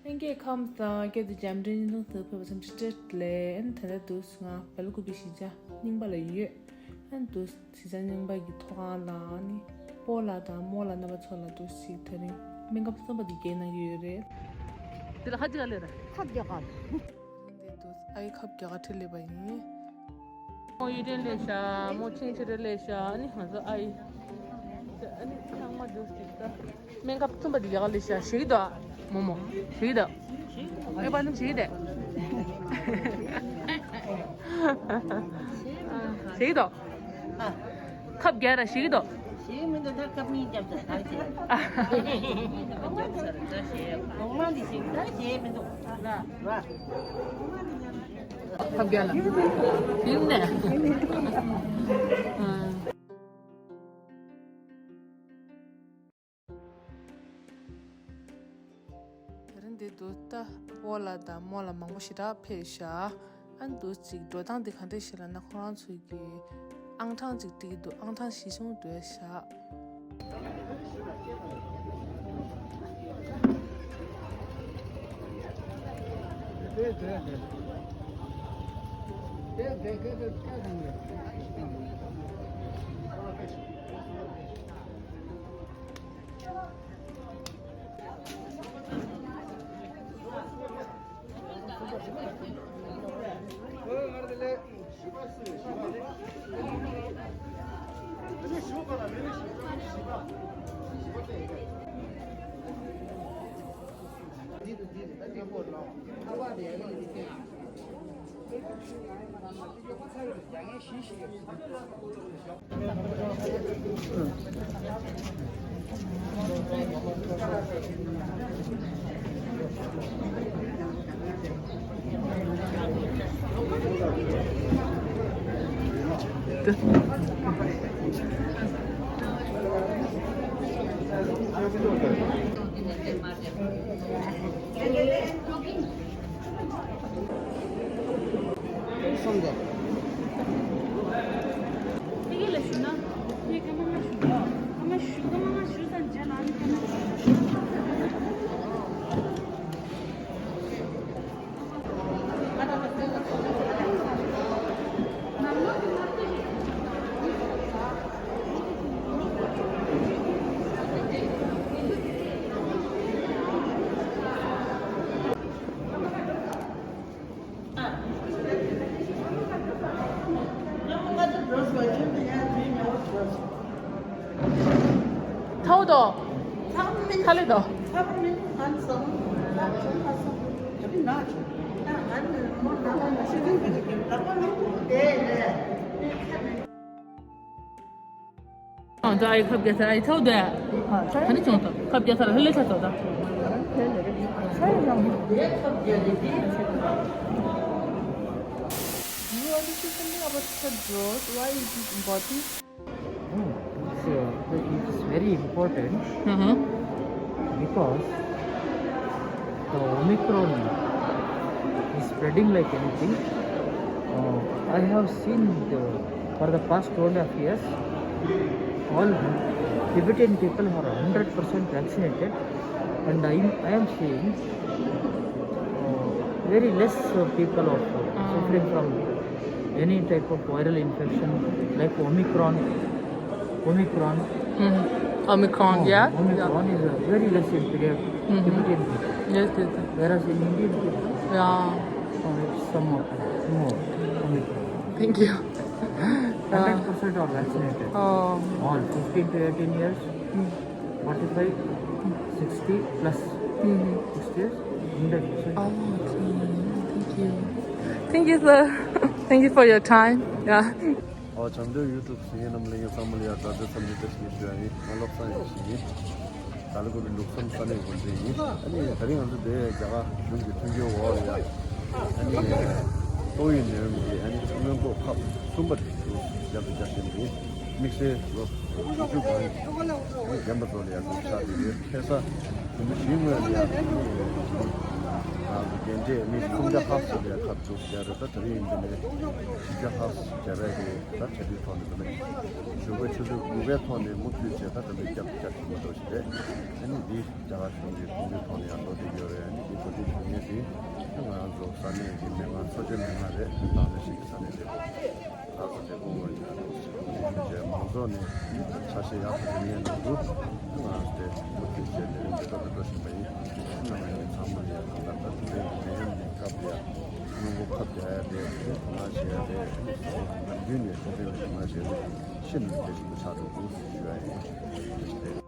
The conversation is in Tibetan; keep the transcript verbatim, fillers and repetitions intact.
ལྷན་རྒྱས་ཁམས་བཟང་། སྐད་དུ་འཇམ་འདྲེན་སྙིང་ཐང་དུ་ཕེབས་པ་ཚོ་བཀྲ་ཤིས་བདེ་ལེགས། ཨ་ནི་ད་ལྟ་དུས་ང་སྦེལ་ཀོབ་གཞིས་ཆགས་རྙིང་པ་ལ་ཡོད། ཨ་ནི་དུས་གཞིས་ཆགས་རྙིང་པ་གི་ཐོག་ཁང་ལ་ཨ་ནི་སྤོ་ལགས་དང་རྨོ་ལགས་རྣམ་པ་ཚོ་ལ་དུས་ཤིག་དེ་རིང་སྨན་ཁབ་གསུམ་པ་དེ་རྒྱག་གནང་གི་ཡོད་རེད། དེ་ལ་ཁ་ཅིག་ག་ལེ་ར། ཁབ་རྒྱག་ག་འདི་དུས་ཨའི་ཁབ་རྒྱག་ག་ཁྲིད་སླེབས་པ་ཡིན། རྨོ་ཡུལ་ཕྲན་སླེབས་ཤག་རྨོ་ཆིང་ཆི་རེ་སླེབས་ཤག་ཨ་ནི་ང་ཚོ་ཨའི། ཨ་ནི་ཚང་མ་དུས་ཤིག་ད། སྨན་ཁབ་གསུམ་པ་འདི་ཡག་ལས་ཤ་ཞིག་དོ། མོ་མོ། ཞིག་དོ། ཨེ་པ་ནམ་ཞིག་དེ། ཞིག་དོ། ཁབ་རྒྱག་ར་ཞིག་དོ། ཞིག་མི་འདུག་ད་ཁབ་གཉིས་རྒྱབ་ཚར་ད་ཞིག་གོང་མ་འདི་ཞིག་ད་ཞིག་མི་འདུག་ལ། ཁབ་རྒྱག་ལ། ཡིན་ནས། དེ་རིང་འདི་འདུག་ད་སྤོ་ལགས་དང་རྨོ་ལགས་མང་པོ་ཞེ་དྲག་ཕེབས་ཤག་ཨ་འདུག་ཅིག་འགྲོ་སྟངས་འདི་ག་འདྲ་ཞིག་ལབ་ན་ཁོ་རང་ཚོའི་གི་ཨང་གྲངས་ཅིག་བྲིས་འདུག་ཨང་གྲངས་གཞི་བཟུང་སྡོད་ཤག་ཐའོ་དོ། ཁ་ལེ་དོ། ང་ཚོ་ཨའི་ཁབ་རྒྱག་ས་ཨའི་ཐའོ་དོ་ཡ། ཨ་ཚ་ཡ། ཁ་ནི་ཆུང་དོ་ཁབ་རྒྱག་ས་ལ་ལྷ་ལེ་ཆ་དོ་ད། ཚ་ཡ་ཡང་། You are the question me about third dose. Why is it important? Hmm, it's, uh, it's very important. Uh-huh. Because the Omicron is spreading like anything. Uh, I have seen the, for the past two and a half years, all Tibetan people are hundred percent vaccinated, and I, I am seeing, uh, very less, uh, people of, uh, suffering from any type of viral infection like Omicron. Omicron. Mm-hmm. Omicron, oh, yeah. Omicron, yeah, is a very less inferior, mm-hmm, Tibetan people. Yes, yes, yes. Whereas in Indian people, yeah, uh, it's some more, more Omicron. Thank you. Hundred percent are vaccinated. Oh. All fifteen to eighteen years, mm, forty-five, sixty plus. Mm-hmm. Sixty years, hundred percent. Oh, okay. Thank you. Thank you, sir. Thank you for your time. Yeah. ཨོ་བྱམས་མདོས་ཡུ་ཊུབ་གཟིགས་མཁན་རྣམས་ལ་ཡང་ཚང་མ་ལ་ཡང་དགའ་བདེ་འཚམས་འདྲི་བཀྲ་ཤིས་བདེ་ལེགས་ཞུ་ཡ་ཡིན། ང་བློ་བཟང་ཡེ་ཤེས་ཡིན། ད་ལ་གོ་བའི་ལུགས་བསམ་ས་གནས་འགོ་འཛིན་ཡིན། ཨ་ནི་ད་རིང་ང་ཚོ་འདིར་རྒྱ་གར་གཞུང་གི་མཐུན་འགྱུར་འོག་ལ་ཡ་ཨ་ནི་ཏོག་དབྱིབས་ནད་ཡམས་ཀྱི་ཨ་ནི་སྔོན་འགོག་ཁབ་གསུམ་པ་དེ་ཚོ་རྒྱབ་ཏུ་བཅར་བཞིན་ཡིན། དམིགས་བསལ་ལོ་དྲུག་ཅུ་གོང་གི་རྒན་པ་ཚོ་ལ་ཡ་ཁབ་ཆགས་ཏེ་ཡོད། ཁ་སང་ཉིན་མོ་བཞིའི་སྔོན་ལ་ཡ་ང་ཚོ་རྒན་གྲས་མི་སུམ་བརྒྱ་ལྷག་ཙམ་ལ་ཡ་ཁབ་བཙུགས་བཞག་རེད། ད་ད་རིང་འདི་ནས་བཞི་བརྒྱ་ལྷག་ཙམ་བྱས་པའི་གི་ད་གྲ་སྒྲིག་ཐོག་ནས་ད་ནས་ཞོགས་པའི་ཆུ་ཚོད་དགུ་པའི་ཐོག་ནས་མུ་མཐུད་བྱས་ད་ད་ནས་བརྒྱབ་བརྒྱབ་བྱུང་བ་འདྲ་ཞིག་རེད། ཨ་ནི་འདི་རྒྱ་གར་གཞུང་གི་མཐུན་འགྱུར་ཐོག་ནས་ཡང་འགྲོ་བསྡད་ཡོད་རེད། ཨ་ནི་འདི་གོ་སྒྲིག་ ང་རང་ཚོ་ས་གནས་ཀྱི་མི་མང་ཚོ་ཆེན་མི་མང་རེད། ད་ནི་ཞིག་ས་གནས་བདེ་པོ། ད་ས་བདེ་པོ་ངོས་ཀྱི་ང་ཚོ་ཞིག་ཞིག་མང་ཚོགས་ནས་ཆ་ཤས་ཡག་པོ་ཡོད་མཁན་ནང་དུ་ང་རང་ཚོ་དེ་མུ་མཐུད་བྱས་ནས་འདི་ལྟར་འགྲོ་བཞིན་པ་ཡིན། ང་རང་ཚང་མ་ལ་ཡང་གང་ལྟར་ད་དེ་རིང་གི་ནད་ཡམས་ཀྱི་སྐབས་ལ་ཡང་སྔོན་འགོག་ཁབ་རྒྱག་ཡ་དེ་དེ་དོ་སྣང་བྱེད་ཡ་དེ་ནམ་རྒྱུན་ནས་ཤེས་ལྡན་པའི་དོ་སྣང་བྱེད་ཡ་དེ་ཤིན་ཏུ་གལ་ཆེན་པོ་ཆགས་འགྲོ་འདུག་ཞུ་ཡ་ཡིན།